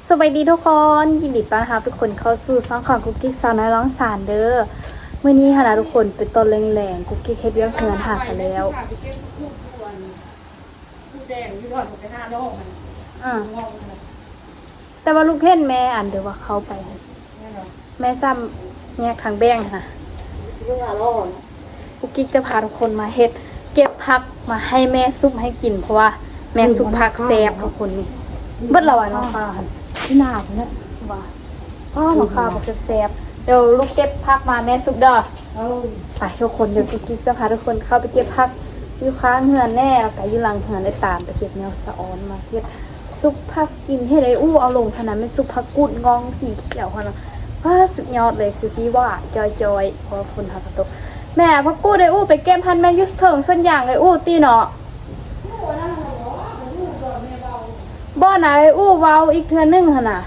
ສະບາຍດີທຸກຄົນ, ຍິນດີຕ້ອນຮັບທຸກຄົນເຂົ້າສູ່ຊ່ອງຂອງກຸກກິກສາວນ້ອຍຮ້ອງສານເດີ້. ມື້ນີ້ຫັ້ນນະທຸກຄົນ ເປັນຕອນແລງໆ ກຸກກິກເຮັດວຽກເຮືອນຫາກະແລ້ວ. ອື ແຕ່ວ່າລູກເຫັນແມ່ອັນເດີວ່າເຂົ້າໄປ ແມ່ຊ້ຳແຍກທາງແບ່ງຫັ້ນນະ. ກຸກກິກຈະພາທຸກຄົນມາເຮັດ ເກັບຜັກມາໃຫ້ແມ່ຊຸບໃຫ້ກິນ ເພາະວ່າແມ່ຊຸບຜັກແຊບທຸກຄົນ. ນີ້ເບິດແລ້ວຫວາ ນ້ອງຄາຫັ້ນ ທີ່ໜ້າພຸ້ນນະ ວ່າ ອ້າວ ນ້ອງຄາບັກແຊບໆ. ດຽວລູກເກັບຜັກມາແມ່ຊຸບເດີ. ໄປທຸກຄົນ ດຽວກຸກກິກຈະພາທຸກຄົນເຂົ້າໄປເກັບຜັກຢູ່ຂ້າງເຮືອນແດ່ ແລ້ວກະຢູ່ຫຼັງເຮືອນ ໄດ້ຕາມໄປເກັບແນວສະອອນມາເຮັດຊຸບຜັກກິນ. ເຫັນໄອ້ອູ້ເອົາລົງຫັ້ນນະ ແມ່ນຊຸບຜັກກູດງອງສີຂຽວຫັ້ນນະ. ວ້າ ສຸດຍອດເລີຍ ຄືຊິຫວານຈ່ອຍໆ ເພາະວ່າຝົນຫາກະຕົກ. ແມ່ ຜັກກູດໄອ້ອູ້ໄປເກັບຫັ້ນແມ່ນຢູ່ເທິງສວນຢາງໄອ້ອູ້ຕິເນາະ. ບໍ່ນະ ໄອ້ອູ້ເວົ້າອີກເທື່ອໜຶ່ງຫັ້ນນະ.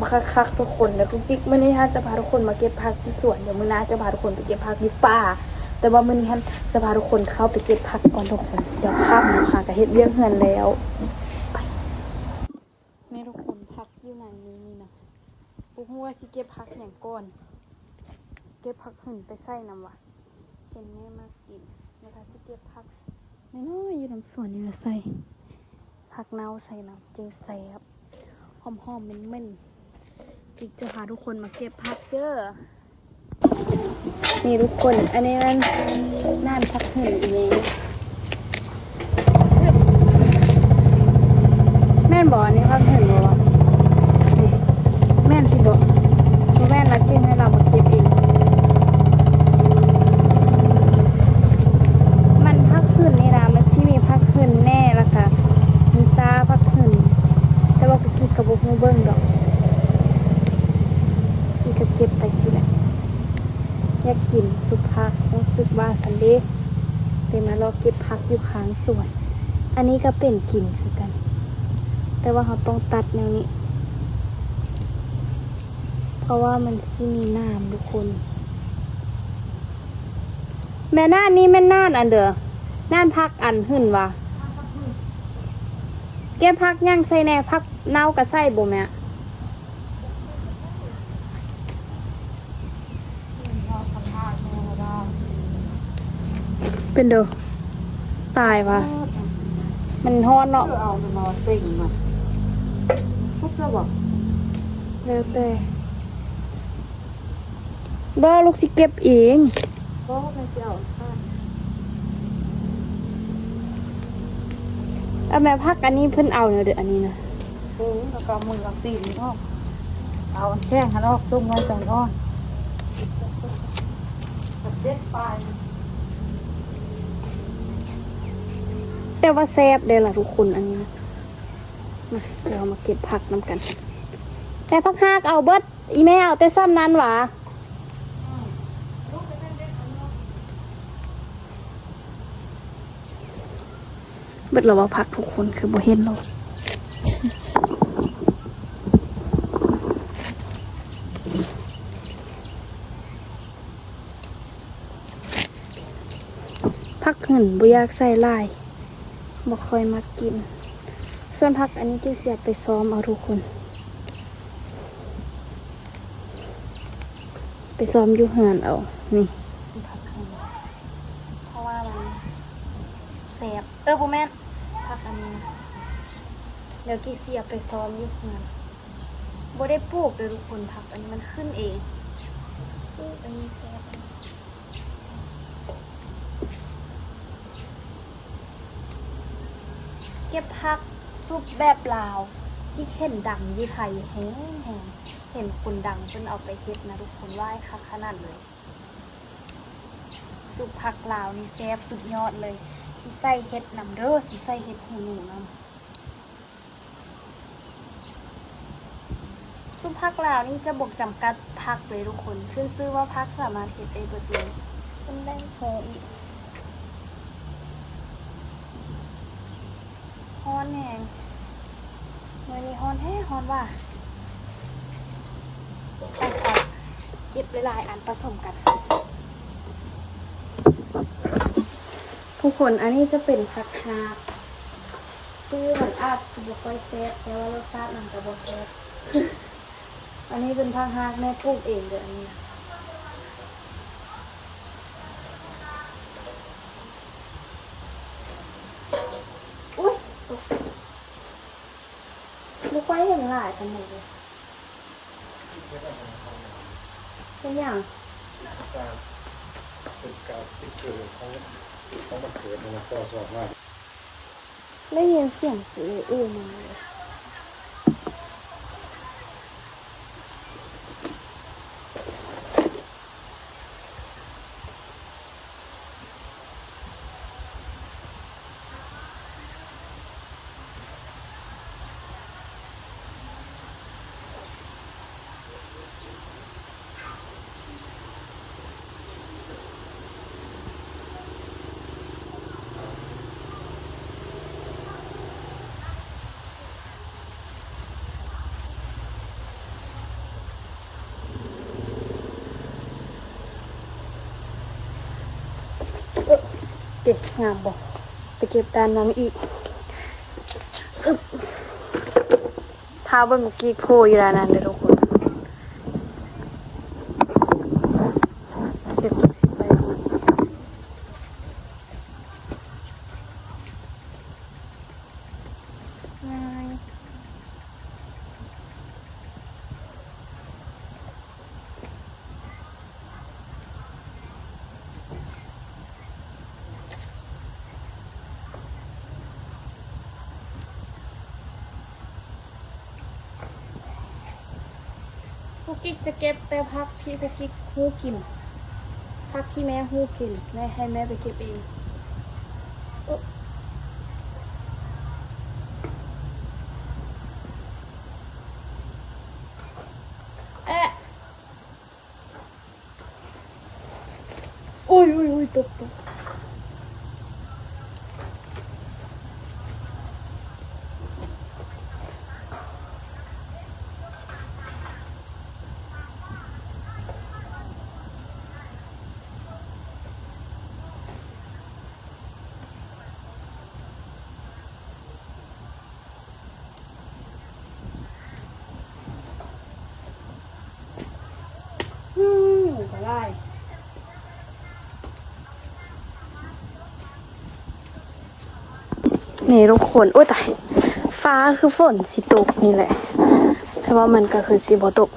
ບັກຄັກໆ ທຸກຄົນ ແລ້ວກຸກກິກ ມື້ນີ້ຫັ້ນຈະພາທຸກຄົນມາເກັບຜັກຢູ່ສວນ, ດຽວມື້ໜ້າຈະພາທຸກຄົນໄປເກັບຜັກຢູ່ປ່າ, ແຕ່ວ່າມື້ນີ້ຫັ້ນຈະພາທຸກຄົນເຂົ້າໄປເກັບຜັກກ່ອນທຸກຄົນ. ດຽວຄ່ຳຫາກະເຮັດວຽກເຮືອນແລ້ວ. ນີ້ທຸກຄົນ ຜັກຢູ່ໃນນີ້ນະ ບໍ່ຮູ້ວ່າຊິເກັບຜັກຫຍັງກ່ອນ, ເກັບຜັກຫຶ່ນໄປໃສ່ນຳຫວາ. ເຫັນແມ່ມັກກິນ ແລ້ວກະຊິເກັບຜັກນ້ອຍໆ ຢູ່ນຳສວນນີ້ລະໃສ່ ຜັກເນົ່າໃສ່ນຳ ຈຶ່ງແຊບ ຫອມໆ ເໝັນໆ. ກິກຈະພາທຸກຄົນມາເກັບຜັກເດີ. ນີ້ທຸກຄົນ ອັນນີ້ແມ່ນ ນັ້ນ ຜັກຫຶ່ນອີ່ແມ່ ແມ່ນບໍ່? ອັນນີ້ຜັກຫຶ່ນບໍ່? ນີ້ ແມ່ນຕິບໍ່? ບໍ່ແມ່ນລະ ຈຶ່ງໃຫ້ລາວມາເກັບເອງ. ມັນຜັກຫຶ່ນນີ້ນະ ມັນຊິມີຜັກຫຶ່ນແດ່ ແລ້ວກະມີຊາຜັກຫຶ່ນ ແຕ່ວ່າກຸກກິກກະບໍ່ຮູ້ເບິ່ງດອກ. ກິກກະເກັບໄປຊີ້ແຫຼະ ຢາກກິນຊຸບຜັກ ຮູ້ສຶກວ່າຊັ້ນເດ. ເລີຍມາເລາະເກັບຜັກຢູ່ຂ້າງສວນ. ອັນນີ້ກະເປັນກິນຄືກັນ ແຕ່ວ່າເຮົາຕ້ອງຕັດແນວນີ້ ເພາະວ່າມັນຊິມີໜາມທຸກຄົນ. ແມ່ ໜ້ານີ້ແມ່ນໜ້າອັນເດີ ໜ້າຜັກອັນຫຶ່ນຫວາ? ເກັບຜັກຫຍັງໃສ່ແດ່? ຜັກເນົ່າກະໃສ່ບໍ່ແມ່? ເປັນເດີ ຕາຍຫວາ ມັນຮ້ອນເນາະ. ເອົາມາເຕັງມາ ສຸກແລ້ວບໍ່? ແລ້ວແຕ່ ບໍ່ ລູກຊິເກັບເອງ. ບໍ່ ແມ່ຊິເອົາ ເອົາແມ່ ຜັກອັນນີ້ເພິ່ນເອົາແນວເດີ ອັນນີ້ນະ. ເອີ ແລ້ວກະເອົາມືເອົາຕີນອອກ ເອົາອັນແຂງຫັ້ນອອກ ຕົ້ມໄວ້ຕອນອ່ອນ. ແຕ່ວ່າແຊບເດ້ລະທຸກຄົນ ອັນນີ້ນະ. ມາ ດຽວເຮົາມາເກັບຜັກນຳກັນ. ແຕ່ຜັກຮາກເອົາເບິດ ອີ່ແມ່ເອົາແຕ່ຊ່ຳນັ້ນຫວາ? ເບິດແລ້ວບໍ່ ຜັກທຸກຄົນ ຄືບໍ່ເຫັນເນາະ. ຜັກຫຶ່ນບໍ່ຢາກໃສ່ຫຼາຍ ບໍ່ຄ່ອຍມັກກິນ. ສ່ວນຜັກອັນນີ້ ກິກຊິເອົາໄປຊ້ອມເອົາທຸກຄົນ ໄປຊ້ອມຢູ່ເຮືອນເອົາ. ນີ້ ຜັກຫຶ່ນ ເພາະວ່າມັນແຊບ. ເອີ ບໍ່ແມ່ນ ຜັກອັນນີ້ນະ ດຽວກິກຊິເອົາໄປຊ້ອມຢູ່ເຮືອນ. ບໍ່ໄດ້ປູກເດີທຸກຄົນ ຜັກອັນນີ້ມັນຂຶ້ນເອງ. ປູກອັນນີ້ແຊບ. ເກັບຜັກຊຸບແບບລາວ ທີ່ເຫັນດັງຢູ່ໄທແຮງໆ ເຫັນຄົນດັງເພິ່ນເອົາໄປເຮັດນະທຸກຄົນ ວ້າຍ ຄັກຂະໜາດເລີຍ. ຊຸບຜັກລາວນີ້ແຊບສຸດຍອດເລີຍ. ຊິໃສ່ເຫັດນຳເດີ ຊິໃສ່ເຫັດຫູໜູນຳ. ຊຸບຜັກລາວນີ້ຈະບໍ່ຈຳກັດຜັກເລີຍທຸກຄົນ ຂຶ້ນຊື່ວ່າຜັກສາມາດເຮັດໄດ້ເບິດເລີຍ. ເພິ່ນໄດ້ໂຮອີກ ຮ້ອນແຮງ ມື້ນີ້ຮ້ອນແທ້ ຮ້ອນຫວາ. ໄປ ເກັບຫຼາຍໆ ອັນປະສົມກັນ. ທຸກຄົນ ອັນນີ້ຈະເປັນຜັກຮາກ ຄືມັນອາດຊິບໍ່ຄ່ອຍແຊບ ແຕ່ວ່າລົດຊາດມັນກໍບໍ່ແຊບ. ອັນນີ້ເປັນຜັກຮາກແມ່ປູກເອງເດີ້ ອັນນີ້ນະ. ອຸ້ຍ ຕົກ ບໍ່ຄ່ອຍເຫັນຫຼາຍປານໃດເດ. ເປັນຫຍັງ? ເປັນກາວສະຕິກເກີຂອງ ຂອງວັນເກີດຂອງພໍ່ສອດມາ. ໄດ້ຍິນສຽງອູໆມາເລີຍ. ເອີ ເກັບງາມບໍ່? ໄປເກັບດ້ານນັ້ນອີກ. ອຶບ ຖ້າເບິ່ງກີກໂພຢູ່ດ້ານນັ້ນເດີ້ທຸກຄົນ. ດຽວກິກຊິໄປ. ງ່າຍ. ກຸກກິກຈະເກັບແຕ່ຜັກທີ່ກຸກກິກຮູ້ກິນ, ຜັກທີ່ແມ່ຮູ້ກິນ ແມ່ໃຫ້ແມ່ໄປເກັບເອງ. ແອະ ໂອ້ຍ ໂອ້ຍ ໂອ້ຍ ຕົກ ຕົກ. ອືມ ຍຸງກໍຫຼາຍ. ນີ້ທຸກຄົນ ໂອ້ຍຕາຍ ຟ້າຄືຝົນຊິຕົກນີ້ແຫຼະ ແຕ່ວ່າມັນກໍຄືຊິບໍ່ຕົກ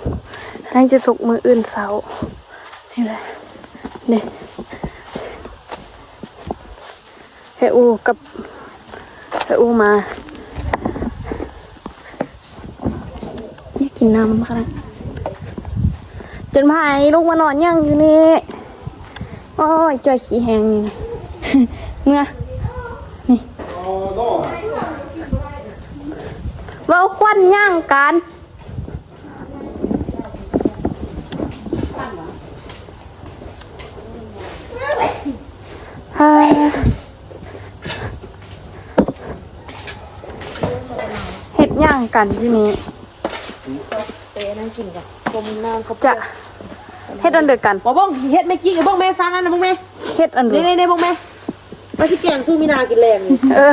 ໜ້າຈະຕົກມື້ອື່ນເຊົ້ານີ້ແຫຼະ ນີ້. ເອື້ອຍອູກັບເອື້ອຍອູມາ ຢາກກິນນ້ຳຂະໜາດ ຈົນພາຍລູກມານອນຫຍັງຢູ່ນີ້. ໂອ້ຍ ຈ່ອຍຂີ້ແຮງນີ້ນະ ເມືອນີ້ ເວົ້າຄວັນຫຍັງກັນ. ເຮັດຫຍັງກັນຢູ່ນີ້? ເຮັດອັນດຽວກັນ. ບໍ່ເບິ່ງ ເຮັດແມ່ກິກ ເບິ່ງແມ່ຟັງອັນນັ້ນ ເບິ່ງແມ່ ເຮັດອັນດຽວ ນີ້ໆ ເບິ່ງແມ່ ວ່າຊິແກງສູ່ມີນາກິນແລງນີ້. ເອີ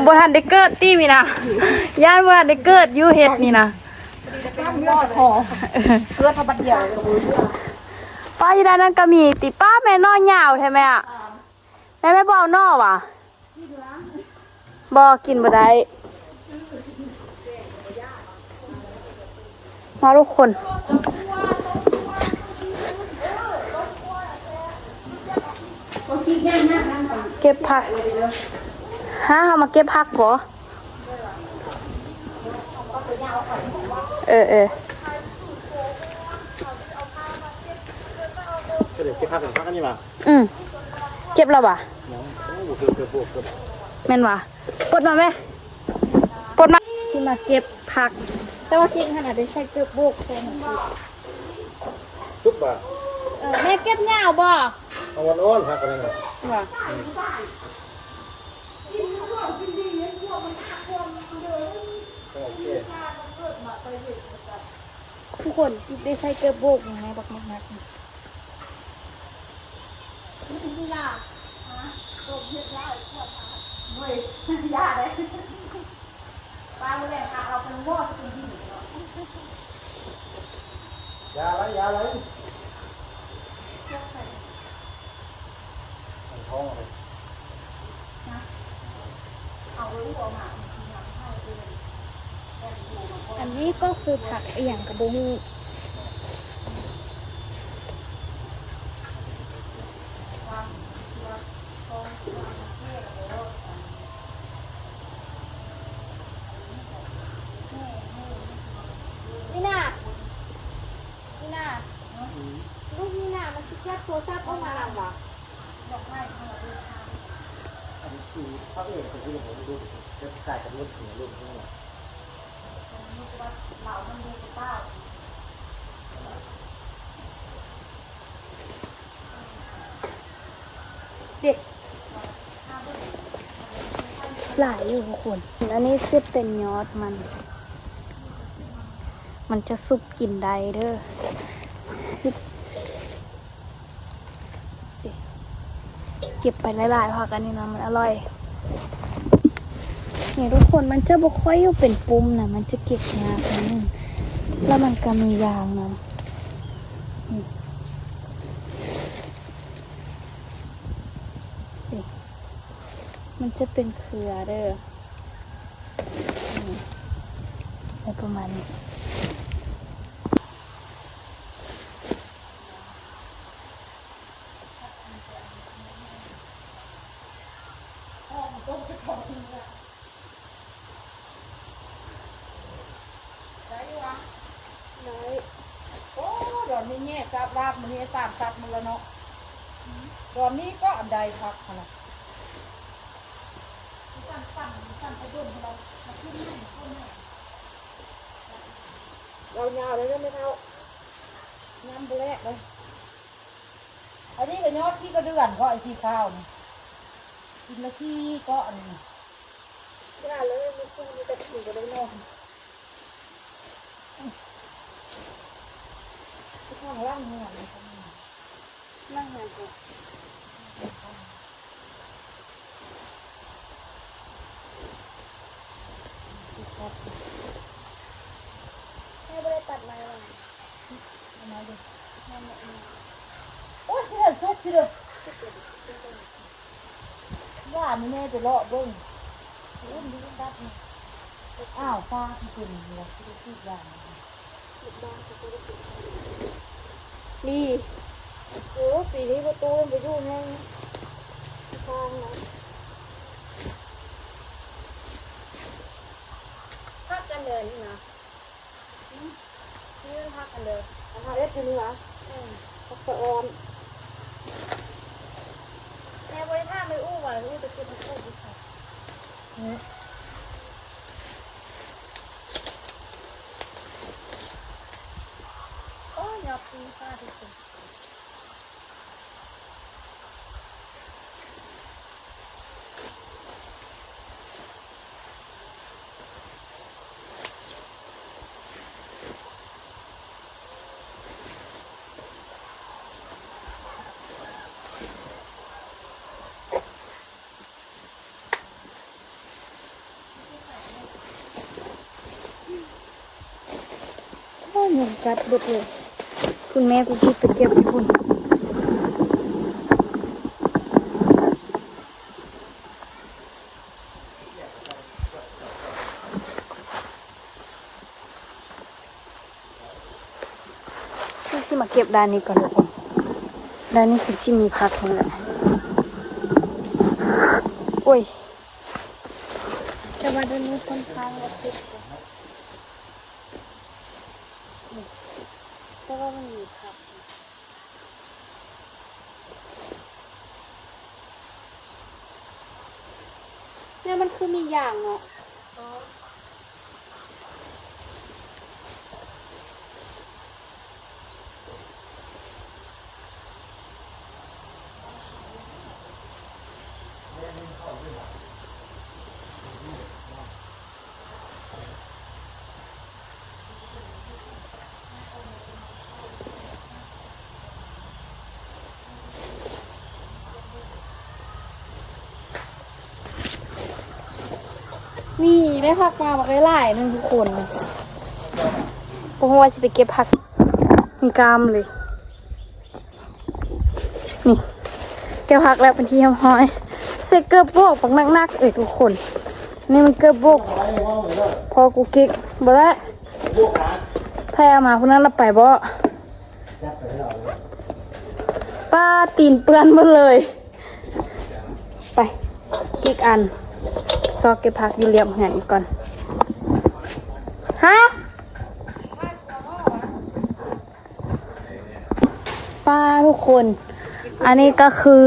ບໍ່ທັນໄດ້ເກີດຕິມີນາ ຢ້ານບໍ່ທັນໄດ້ເກີດຢູ່ເຮັດນີ້ນະ. ເກືອເທົ່າບັດດຽວ. ປ້າ ຢູ່ດ້ານນັ້ນກໍມີຕິ. ປ້າ ແມ່ໜໍ່ຍາວແທ້ແມ່ອະ. ແມ່ ແມ່ບໍ່ເອົາໜໍ່ຫວາ? ບໍ່ ກິນບໍ່ໄດ້. ມາທຸກຄົນ ເກັບຜັກ. ຮະ ເຮົາມາເກັບຜັກບໍ? ເອີ ເອີ ເກັບຜັກ ເກັບຜັກອັນນີ້ຫວາ? ອືມ ເກັບແລ້ວຫວາ? ຍັງ. ໂອ້ ບໍ່ເຄີຍເກັບ ບໍ່ເຄີຍ. ແມ່ນຫວາ? ປົດມາແມ່ ປົດມາ. ຊິມາເກັບຜັກ ແຕ່ວ່າກິກຫັ້ນນະໄດ້ໃສ່ເກີບໂບກແຕ່ ສຸກບໍ່? ເອີ ແມ່ເກັບຍາວບໍ່? ເອົາອ່ອນໆ ຜັກອັນນັ້ນນະ. ວ່າ ອືມ ໂອເຄ. ທຸກຄົນ ກິກໄດ້ໃສ່ເກີບໂບກແມ່ບັກໜັກໆ. ນີ້ຄືຢາ ຮະ ຕົ້ມເຮັດຢາ ເອີຍ ຢາເດ້. ປາມື້ແລງຫາເອົາເປັນໝໍ້ ຊິເປັນດິນເນາະ. ຢາໄຫຼ ຢາໄຫຼ ເຈັບໃສ່ ມັນທ້ອງເລີຍນະ. ເອົາໄວ້ອຸເອົາໝາກກິນນຳເຮົາເດີ. ອັນນີ້ກໍຄືຜັກອີ່ຫຍັງກໍບໍ່ຮູ້. ມີນາ ມີນາ ລູກມີນາ ມັນຊິຈັບໂທລະສັບອອກມານຳຫວາ? ອັນນີ້ຄືພະເອກ ຄືເປັນລູກ ຈະກາຍເປັນລູກເຂຍລູກນັ້ນແຫຼະ. ເດັກ ຫຼາຍຢູ່ທຸກຄົນ. ອັນນີ້ຊິເປັນຍອດມັນ ມັນຈະຊຸບກິນໄດ້ເດີ. ເກັບໄປຫຼາຍໆ ຜັກອັນນີ້ນະ ມັນອະລ່ອຍ. ນີ້ທຸກຄົນ ມັນຈະບໍ່ຄ່ອຍຢູ່ເປັນປຸ່ມນະ ມັນຈະເກັບຍາກໜ້ອຍໜຶ່ງ ແລ້ວມັນກໍມີຢາງນຳ. ນີ້ ນີ້ ມັນຈະເປັນເຄືອເດີ. ນີ້ ໄດ້ປະມານນີ້. ໄດ້ຢູ່ຫວາ? ໄດ້. ໂອ້ ດອນນີ້ແຍ່ສາບລາບ ມື້ນີ້ສາມສັບມື້ລະເນາະ. ດອນນີ້ກໍອັນໃດຄັກຫັ້ນນະ. ເອົາຍາວເລີຍເດີແມ່ເຖົ້າ ຍາມບໍ່ແລກເລີຍ. ອັນນີ້ກໍຍອດຂີ້ກະເດືອນກໍ ໄອ້ສີຂາວນີ້ ກິນລະຂີ້ກໍອັນນີ້. ຢ່າເລີຍ ມື້ຄືນນີ້ກະກິນບໍ່ໄດ້ນອນ. ຂ້າງຫຼັງເຮືອນນີ້ກໍມີ ຫຼັງເຮືອນກໍ ແມ່ບໍ່ໄດ້ຕັດໄມ້ຫວາ? ເອົາໄມ້ເດີ ໂອ້ຍ ຊິເຫັນສຸກຊິເດີ. ວ່ານີ້ແມ່ໄປເລາະເບິ່ງ ອຸ້ມທີ່ຕັດນີ້. ອ້າວ ຟ້າທີ່ເປັນນີ້ລະ ທີ່ໄດ້ສີດຢາ. ນີ້ ໂອ້ ປີນີ້ປະຕູໄປຢູ່ແຮງທາງນະ. ພັກກັນເດີນີ້ນະ. ນີ້ມັນຜັກອັນເດີ ອັນເຮົາເຮັດຢູ່ນີ້ຫວາ? ເອີ ຜັກສະອອນ. ແມ່ບໍ່ໄດ້ຖາມແມ່ອູ້ວ່າ ແມ່ອູ້ໄປເກັບຜັກກູດຢູ່ໃສ? ນີ້ ໂອ້ຍ ຍອດປີຟ້າທຸກຄົນ. ໂອ້ຍ ຍຸງກັດເບິດເລີຍ. ຄຸນແມ່ຜູ້ຄິດໄປເກັບພຸ້ນ. ຄືຊິມາເກັບດ້ານນີ້ກ່ອນທຸກຄົນ. ດ້ານນີ້ຄືຊິມີຜັກຫັ້ນແຫຼະ. ໂອ້ຍ ແຕ່ວ່າດ້ານນີ້ຂ້ອນຂ້າງວ່າເກັບ ແຕ່ວ່າມັນມີຜັກ. ແລ້ວມັນຄືມີຢາງເນາະ. ໂ ນີ້ ໄດ້ຜັກມາບັກຫຼາຍໆໜຶ່ງທຸກຄົນ. ບໍ່ຮູ້ວ່າຊິໄປເກັບຜັກ ມີກາມເລີຍ. ນີ້ ເກັບຜັກແລ້ວເປັນທີ່ຮຽບຮ້ອຍ. ໃສ່ເກີບໂບກບັກໜັກໆເອີຍທຸກຄົນ. ນີ້ມັນເກີບໂບກ ພໍກຸກກິກ. ບໍ່ໄດ້ ໃຜເອົາມາຜູ້ນັ້ນລະໄປບໍ? ປ້າ ຕີນເປື້ອນໝົດເລີຍ. ໄປ ອີກອັນ ຊອກເກັບຜັກຢູ່ລຽບເຮືອນອີກກ່ອນ. ຮະ? ປ້າ ທຸກຄົນ ອັນນີ້ກໍຄື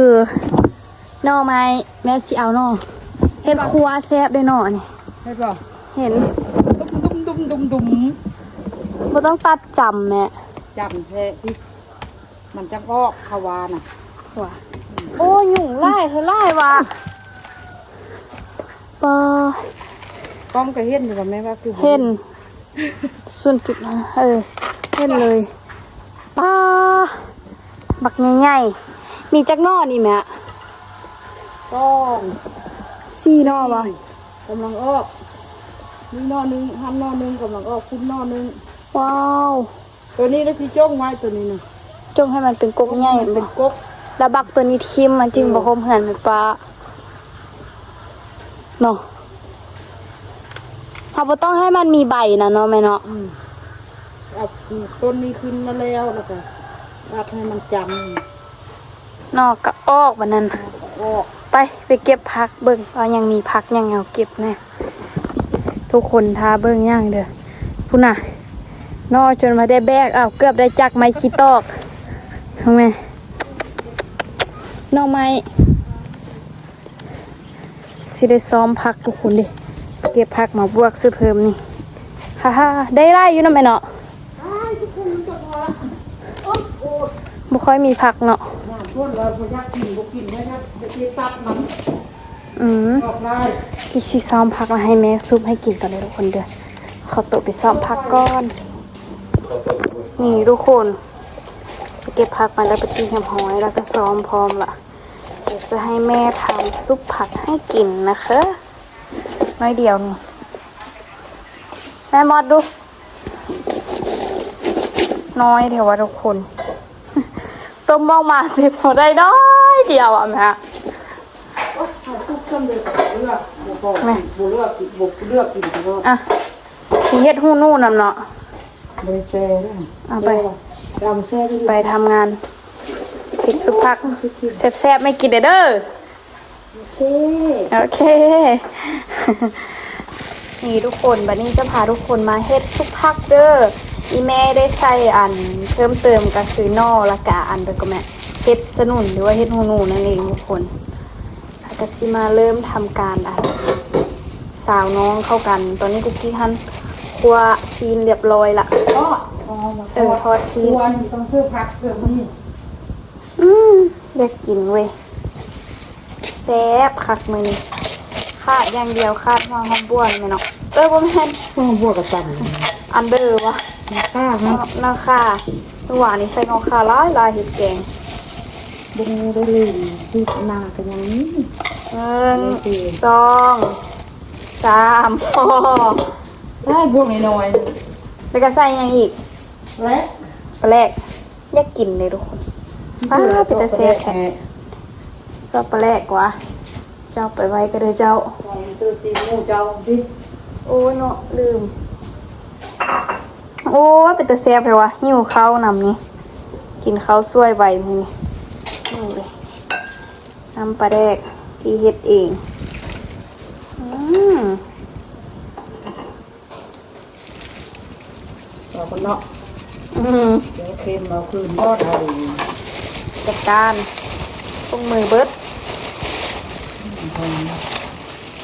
ໜໍ່ໄມ້. ແມ່ຊິເອົາໜໍ່ ເຮັດຄົວແຊບເດ້ໜໍ່ນີ້. ເຫັນບໍ່? ເຫັນ. ດຸມໆໆໆໆ ບໍ່ຕ້ອງຕັດຈຳແມ່. ຈຳແທ້ຕິ ມັນຈັ່ງອອກ ເຂົາວ່ານະ. ໂອ້ຍ ຍຸງຫຼາຍແທ້ຫຼາຍວ່າ. ປາ ກ້ອງກໍເຫັນຢູ່ວ່າແມ່ນວ່າຄື ເຫັນ ສູນຈຸດຫ້າ ເອີ ເຫັນເລີຍ. ປາ ບັກໃຫຍ່ໆ. ມີຈັກໜໍ່ນີ້ແມ່? ສອງ ສີ່ໜໍ່ຫວາ? ກຳລັງອອກ. ນີ້ໜໍ່ໜຶ່ງ ຫັ້ນໜໍ່ໜຶ່ງ ກຳລັງອອກ ພຸ້ນໜໍ່ໜຶ່ງ. ວ້າວ. ໂຕນີ້ລະຊິຈົ່ງໄວ້ ໂຕນີ້ນະ ຈົ່ງໃຫ້ມັນເປັນກົກໃຫຍ່ ໃຫ້ມັນເປັນກົກ. ລະບັກໂຕນີ້ຖິ້ມ ມັນຈຶ່ງ ເອີ ບໍ່ໂຮມເຮືອນແມ່ນປະເນາະ. ເຮົາບໍ່ຕ້ອງໃຫ້ມັນມີໃບນະເນາະແມ່ເນາະ. ອືມ ເອົາຕົ້ນນີ້ຂຶ້ນມາແລ້ວ ລະກະຕັດໃຫ້ມັນຈຳ. ໜໍ່ກະອອກບາດນັ້ນ. ອອກ. ໄປ ໄປເກັບຜັກເບິ່ງວ່າຍັງມີຜັກຫຍັງໃຫ້ເຮົາເກັບແດ່. ທຸກຄົນຖ້າເບິ່ງຢ່າງເດີ ພຸ້ນນະ ໜໍ່ຈົນວ່າໄດ້ແບກເອົາ ເກືອບໄດ້ຈັກໄມ້ຂີ້ຕອກ. ເບິ່ງແມ່ ໜໍ່ໄມ້. ຊິໄດ້ຊ້ອມຜັກທຸກຄົນເດ້ ເກັບຜັກມາບວກໃສ່ເພີ່ມນີ້. ຮາໆ ໄດ້ຫຼາຍຢູ່ເນາະແມ່ເນາະ. ອ້າຍ ທຸກຄົນ ມັນກໍພໍລະ. ໂອ້ຍ ບໍ່ຄ່ອຍມີຜັກເນາະ. ນ້ຳຖ້ວມແລ້ວ ບໍ່ຢາກກິນ ບໍ່ກິນແລ້ວ ຢາກ ຢາກໄປຕັດມັນ. ອືມ ອອກຫຼາຍ. ກິຊິຊ້ອມຜັກລະໃຫ້ແມ່ຊຸບໃຫ້ກິນກ່ອນເດີທຸກຄົນເດີ. ຂໍໂຕໄປຊ້ອມຜັກກ່ອນ. ນີ້ທຸກຄົນ ໄປເກັບຜັກມາແລ້ວ ໄປຕີຮຽບຮ້ອຍ ແລ້ວກໍຊ້ອມພ້ອມລະ. ດຽວຈະໃຫ້ແມ່ທຳຊຸບຜັກໃຫ້ກິນນະຄະ ໜ້ອຍດຽວນີ້. ແມ່ມອດດູ ນ້ອຍແທ້ວ່າທຸກຄົນ. ຕົ້ມອອກມາຊິພໍໄດ້ໜ້ອຍດຽວອະແມ່. ແມ່ ບໍ່ເລືອກ ບໍ່ເລືອກກິນ ບໍ່ເລືອກກິນ. ອ່ະ ຊິເຮັດຫູໜູນຳເນາະ. ບໍ່ໄດ້ແຊ່ເດີ. ເອົາໄປ ແຊ່ບໍ່? ເອົາມາແຊ່ໄວ້ຢູ່. ໄປທຳງານ ເຮັດຊຸບຜັກແຊບໆ ແມ່ກິນເດີ. ໂອເຄ ໂອເຄ. ນີ້ທຸກຄົນ ບາດນີ້ຈະພາທຸກຄົນມາເຮັດຊຸບຜັກເດີ. ອີ່ແມ່ໄດ້ໃສ່ອັນເພີ່ມເຕີມກໍຄືໜໍ່ ແລ້ວກະອັນເດີກໍແມ່ນ ເຫັດສະໜຸນ ຫຼືວ່າເຫັດຫູໜູນັ້ນເອງທຸກຄົນ. ແລ້ວກໍຊິມາເລີ່ມທຳການ ອັນ ຊາວນ້ອງເຂົ້າກັນ. ຕອນນີ້ກຸກກິກຫັ້ນຄົວຊີ້ນລຽບຮ້ອຍລະ. ເອີ ເອີ ທອດຊີ້ນ. ຄວນຕ້ອງຊື້ຜັກເພື່ອມື້ນີ້. ອືມ ຢາກກິນເວີຍ ແຊບຄັກມື້ນີ້. ຂາດຢ່າງດຽວ ຂາດຫົວຫອມບົ່ວແມ່ນເນາະ. ເອີ ບໍ່ແມ່ນ ຫົວຫອມບົ່ວກະຕຳ ອັນເດີຫວາ ໜໍ່ຂ່າເນາະ. ໜໍ່ຂ່າ ມື້ວານນີ້ໃສ່ໜໍ່ຂ່າຫຼາຍໆ ເຮັດແກງ. ບໍ່ໄດ້ເລີຍ ທີ່ໜ້າກໍຍັງມີ. ໜຶ່ງ ສອງ ສາມ ພໍ. ໄດ້ບ່ວງນ້ອຍໆ. ແລ້ວກໍໃສ່ຫຍັງອີກ? ປາແຫຼກ ປາແຫຼກ. ຢາກກິນເດ້ທຸກຄົນ. ປາ ເປັນຕາແຊບແທ້. ຊອບປາແຫຼກຫວາ. ເຈົ້າໄປໄວກໍເດີເຈົ້າ. ໃສ່ຊີນໝູເຈົ້າຕິ. ໂອ້ຍເນາະ ລືມ. ໂອ້ຍ ເປັນຕາແຊບແທ້ຫວາ. ຫິວເຂົ້ານຳນີ້. ກິນເຂົ້າສວຍໄວມື້ນີ້. ນີ້ເລີຍ ນ້ຳປາແດກທີ່ເຮັດເອງ. ອືມ ເອົາກ່ອນເນາະ. ອືມ ດຽວເຄັມເອົາຄືນບໍ່ໄດ້. ຈັດການ ລົງມືເບິດ. ອືມ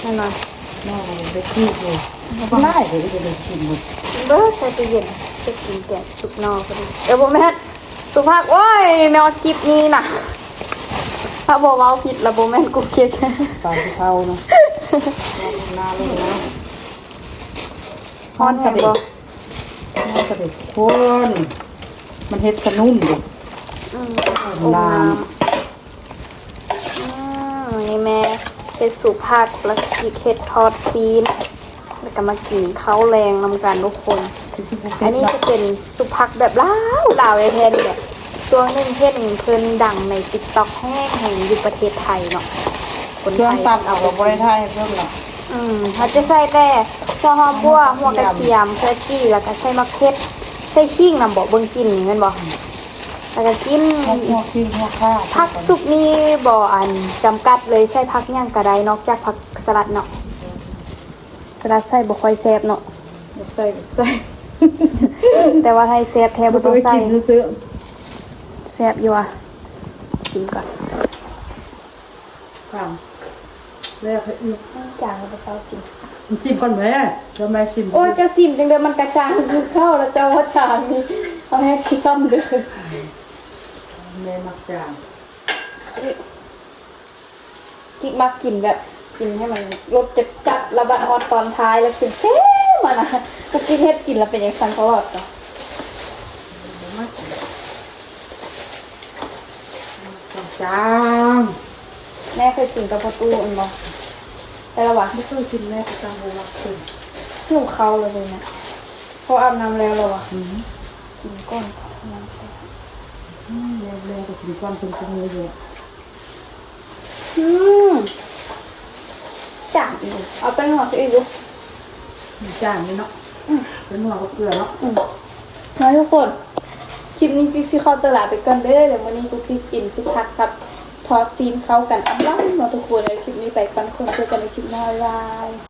ແນ່ນອນ. ນ້ອງໄດ້ກິນຢູ່. ຫຼາຍເດ້ ໄດ້ກິນໝົດ. ເບິດໃສ່ຕູ້ເຢັນ ຈະກິນແກງຊຸບໜໍ່ພໍດີ. ເອີ ບໍ່ແມ່ນ ສຸພາບ. ໂອ້ຍ ແນວຄລິບນີ້ນະ ຖ້າບໍ່ເວົ້າຜິດລະບໍ່ແມ່ນກຸກກິກ. ປານເຂົາເນາະ. ໜ້າລົງນະ. ຮ້ອນແຮງບໍ່? ຮ້ອນກະເດັກຄົນ ມັນເຮັດສະໜຸນເດ້. ອືມ ອາບນ້ຳ. ອືມ ນີ້ແມ່ເຮັດຊຸບຜັກ ແລ້ວກິກເຮັດທອດຊີ້ນ. ແລ້ວກໍມາກິນເຂົ້າແລງນຳກັນທຸກຄົນ. ອັນນີ້ຈະເປັນຊຸບຜັກແບບລາວ ລາວແທ້ໆນີ້ແຫຼະ. ຊ່ວງໜຶ່ງເຫັນເພິ່ນດັງໃນ TikTok ແຮງໆ ຢູ່ປະເທດໄທເນາະ. ຄົນໄທ ຊ່ວງຕັດເອົາກໍບໍ່ໄດ້ຖ່າຍໃຫ້ເບິ່ງລະ. ອືມ ເຮົາຈະໃສ່ແຕ່ຫົວຫອມບົ່ວ ຫົວກະທຽມ ເກືອຈີ່ ແລ້ວກໍໃສ່ໝາກເຜັດ ໃສ່ຂີງນຳບໍ? ເບິ່ງກິ່ນນີ້ແມ່ນບໍ່? ແລ້ວກໍກິນ ຫົວ ຫົວຂີງ ຫົວຂ່າ ຜັກຊຸບນີ້ບໍ່ ອັນ ຈຳກັດເລີຍ ໃສ່ຜັກຫຍັງກໍໄດ້ ນອກຈາກຜັກສະຫຼັດເນາະ. ສະຫຼັດໃສ່ບໍ່ຄ່ອຍແຊບເນາະ. ຢາກໃສ່ກໍໃສ່ ແຕ່ວ່າໄທແຊບແທ້ບໍ່ຕ້ອງໃສ່. ກິນຊື່ໆ ແຊບຢູ່ຫວາ? ຊິມກ່ອນ. ຄັກ ແລ້ວໃຫ້ອີກ. ມັນຈາງແລ້ວບໍ່ເຊົາຊິມ. ຊິມກ່ອນແມ້ ເຈົ້າແມ່ຊິມ. ໂອ້ຍ ເຈົ້າຊິມຈັ່ງໃດ ມັນກະຈາງຄືເກົ່າລະ ເຈົ້າວ່າຈາງນີ້ ເຮົາແຮງຊິຊ້ຳເດີ້. ແມ່ມັກຈາງ. ພິກມັກກິນແບບ ກິນໃຫ້ມັນລົດຈັດໆ ແລ້ວບັດຮອດຕອນທ້າຍແລ້ວເຄັມໆ ຫັ້ນນະ. ຜູ້ກິນເຮັດກິນແລ້ວເປັນຈັ່ງຊັ້ນຕະຫຼອດເນາະ. ຈາງໆ. ແມ່ເຄີຍກິນກັບພໍ່ຕູ້ແມ່ນບໍ່? ແຕ່ລະວ່າ ບໍ່ເຄີຍກິນ ແມ່ກໍຈັ່ງບໍ່ມັກກິນ. ຫິວເຂົ້າແລ້ວເດນະ ເພາະອາບນ້ຳແລ້ວລະວ່າ. ອືມ ກິນກ່ອນ. ອືມ ແມ່ກໍກິນກ່ອນເພິ່ນກໍມີຢູ່. ອືມ ຈາງອີກ. ເອົາແປ້ງນົວໃສ່ອີກດູ. ຈາງນີ້ເນາະ. ອືມ ແປ້ງນົວກັບເກືອເນາະ. ອືມ ມາທຸກຄົນ ຄລິບນີ້ກິກຊິຂໍຕົວລາໄປກ່ອນເດີ້. ແລ້ວມື້ນີ້ກຸກກິກກິນຊຸບຜັກກັບທອດຊີ້ນເຂົ້າກັນອຳລຳເນາະທຸກຄົນ. ແລ້ວຄລິບນີ້ໄປກ່ອນ ທຸກຄົນ ເຈີກັນໃນຄລິບໜ້າ ບາຍບາຍ.